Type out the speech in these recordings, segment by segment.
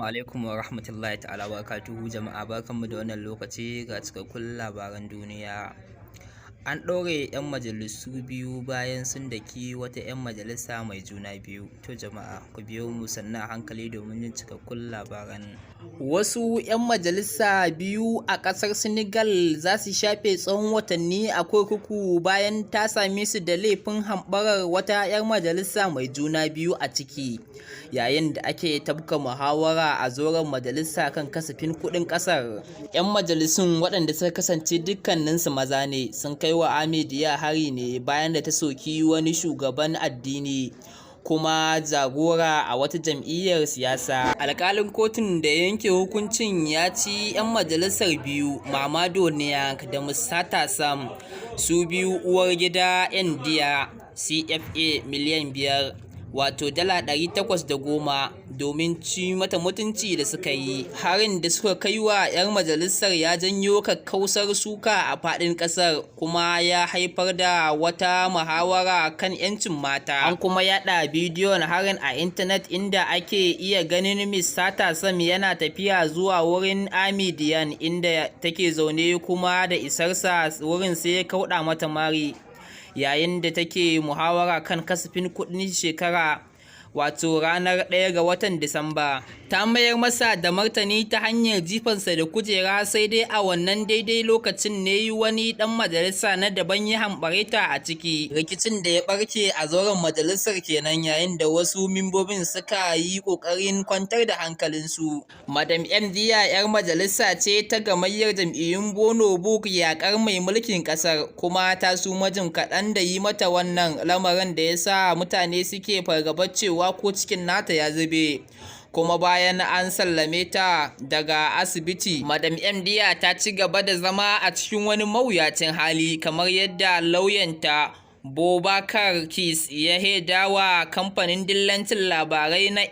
Alaikum wa rahmatullahi ta'ala wa barakatuhu. Jama'a, barkanmu da wannan lokaci. Ga cikakkun labaran duniya. An ɗaure 'yan majalisu biyu bayan sun daki wata 'yan majalisa mai juna biyu. To jama'a, ku biyo mu sannu a hankali domin jin cikakkun labaran. Wasu 'yan majalisa biyu a ƙasar Senegal za su shafe tsawon watanni a kurkuku bayan ta same su da laifin hamɓarar wata 'yar majalisa mai juna biyu a ciki, yayin da ake tafka muhawara a zauren majalisa kan kasafin kuɗin ƙasar. 'Yan majalisun, waɗanda suka kasance dukkaninsu maza ne, sun kai wa Amy Dia hari ne bayan da ta soki wani shugaban addini kuma jagora a wata jam'iyyar siyasa. Alƙalin kotun da ya yanke hukuncin ya ci 'yan majalisar biyu, Mamadou Niang da Massata Samb, su biya uwargida N'Diaye CFA miliyan 5, wato $810, domin ci mata mutunci da suka yi. Harin da suka kai wa 'yar majalisar ya janyo kakkausar suka a faɗin ƙasar kuma ya haifar da wata muhawara kan 'yancin mata. An kuma yaɗa bidiyon harin a intanet, inda ake iya ganin Massata Samb yana tafiya zuwa wurin Amy Diagne inda take zaune, kuma da isarsa wurin sai ya kauɗa mata mari yayin da take muhawara kan kasafin kuɗin shekara, wato ranar 1 ga watan Disamba. Ta mayar masa da martani ta hanyar jifansa da kujera, sai dai a wannan daidai lokacin ne wani ɗan majalisa na daban ya hambare ta a ciki. Rikicin da ya ɓarke a zauren majalisar kenan, yayin da wasu membobin suka yi ƙoƙarin kwantar da hankalinsu. Madam N'Diaye 'yar majalisa ce ta gamayyar jam'iyyun Benno Bokk Yakaar mai mulkin ƙasar, kuma ta suma jim kaɗan da yi mata wannan lamarin da ya sa mutane suke fargabar cewa ko cikin nata ya zube. Kuma bayan an sallame ta daga asibiti, Madam N'Diaye ta ci gaba da zama a cikin wani mawuyacin hali, kamar yadda lauyanta Boubacar Cissé ya shaidawa kamfanin dillancin labarai na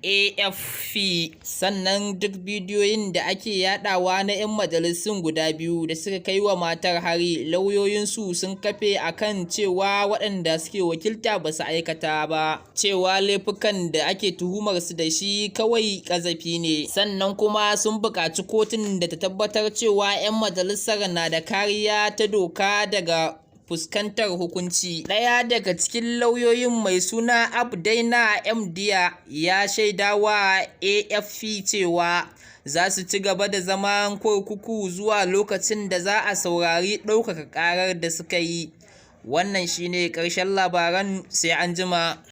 AFP. Sannan duk bidiyoyin da ake yaɗawa na 'yan majalisun guda biyu da suka kai wa matar hari, lauyoyinsu sun kafe a kan cewa waɗanda suke wakilta ba su aikata ba, cewa laifukan da ake tuhumar su da shi kawai ƙazafi ne. Sannan kuma sun buƙaci kotun da ta tabbatar cewa 'yan majalisar na da kariya ta doka daga fuskantar hukunci. Ɗaya daga cikin lauyoyin, mai suna Abdoulaye M'Diaye, ya shaidawa AFP cewa za su ci gaba da zaman kurkuku zuwa lokacin da za a saurari ɗaukaka ƙarar da suka yi. Wannan shi ne ƙarshen labaran, sai an jima.